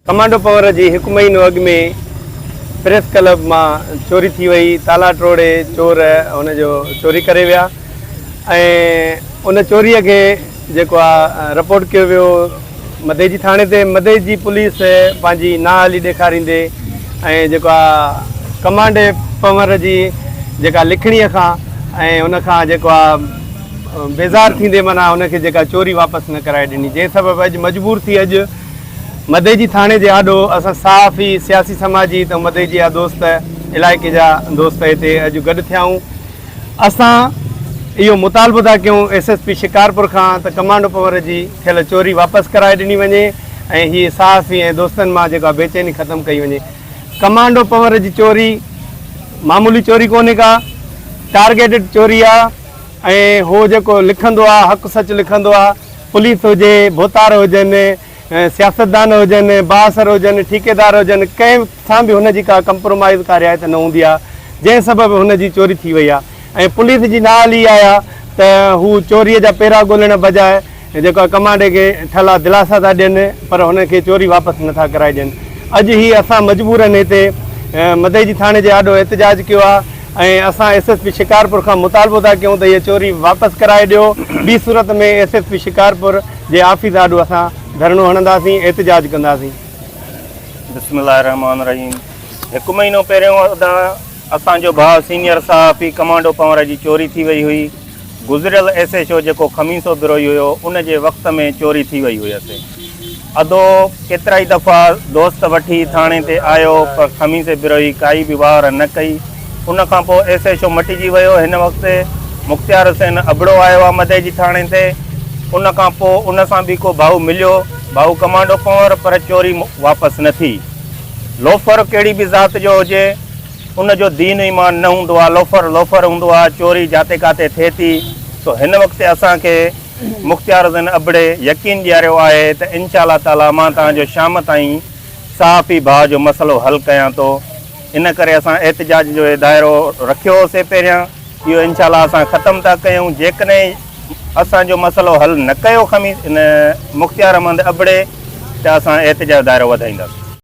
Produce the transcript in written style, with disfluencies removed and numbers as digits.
Commando Panhwar جي هڪ مهينو اڳ ۾ پريس ڪلب مان چوري ٿي وئي، تالا ٽوڙي چور ان جو چوري ڪري ويا ۽ ان چوري کي جيڪو آ رپورٽ ڪيو ويو مديجي ٿاڻي تي، مديجي پوليس پنهنجي نااهلي ڏيکاريندي ۽ جيڪو آ ڪمانڊي پنور جي جيڪا لکڻي کان ۽ ان کان جيڪو آ بيزار ٿيندي معنيٰ ان کي جيڪا چوري واپس نه ڪرائي ڏني جنهن سبب اڄ مجبور ٿي اڄ مدئجي ٿاڻي جي آڏو اسان صحافي، سياسي سماجي ته مدئجي جا دوست، علائقي جا دوست هتي اڄ گڏ ٿيا آهيون. اسان اهو مطالبو ٿا ڪيون ايس ايس پي شڪارپور کان ته ڪمانڊو پنور جي ٿيل چوري واپس ڪرائي ڏني وڃي ۽ هي صحافي ۽ دوستن مان جيڪا بيچيني ختم ڪئي وڃي. ڪمانڊو پنور جي چوري معمولي چوري ڪونهي ڪا ٽارگيٽڊ چوري آ ۽ هو جيڪو لکندو آ حق سچ لکندو آ. پوليس هجي، ڀوتار هجن، سياستدان هجن، بااثر هجن، ٺيڪيدار هجن، ڪنهن سان به هن جي ڪا ڪمپرومائيز ڪا رعايت نه هوندي آهي، جنهن سبب هن جي چوري ٿي وئي آهي ۽ پوليس جي نااهلي اها آهي ته هو چوري جا پيرا ڳولڻ بجاء جيڪو آهي ڪمانڊي کي ٺلها دلاسا ٿا ڏين پر هن کي چوري واپس نه ٿا ڪرائي ڏين. اڄ هي اسان مجبورن هتي مدئجي ٿاڻي جي آڏو احتجاج ڪيو آهي. ۽ اسان ايس ايس پي شڪارپور کان مطالبو ٿا ڪيون ته هيء چوري واپس ڪرائي ڏيو، ٻي صورت ۾ ايس ايس پي شڪارپور جي آفيس آڏو اسان ڌرڻو هڻنداسين، احتجاج ڪنداسين. بسم الله الرحمٰن الرحيم هڪ مهينو پهريون ادا اسان جو ڀاء سينيئر صحافي ڪمانڊو پنور جي چوري ٿي وئي هئي گذريل ايس ايڇ او جيڪو خميسو بروهي هيو ان جي وقت ۾ چوري ٿي وئي هئس. ادو ڪيترائي دفعا دوست وٺي ٿاڻي تي آيو پر خميسي بروهي ڪائي به واهر نه ڪئي. ان کان پوء ايس ايڇ او مٽجي ويو. هن وقت مختيار حسين ابڙو آيو آهي مدئجي ٿاڻي تي. ان کان پوء ان سان به ڪو ڀائو مليو، ڀائو ڪمانڊو پنور پر چوري واپس نه ٿي. لوفر ڪهڙي به ذات جو هجي. ان جو دين ايمان نه هوندو آ، لوفر لوفر هوندو آ، چوري جاتي ڪاتي ٿئي ٿي، سو هن وقت اسان کي مختيار حسين ابڙي يقين ڏياريو آهي ته انشاء الله تعاليٰ مان توهان جو شام تائين صحافي ڀاء جو مسئلو حل ڪيان ٿو، ان ڪري اسان احتجاج جو هي دائرو رکيو هوسي پهريان، اهو انشاء الله اسان ختم ٿا ڪيون، جيڪڏهن اسان جو مسئلو حل نه ڪيو خميس ان مختيار احمد ابڙي ته اسان احتجاج جو دائرو وڌائينداسين.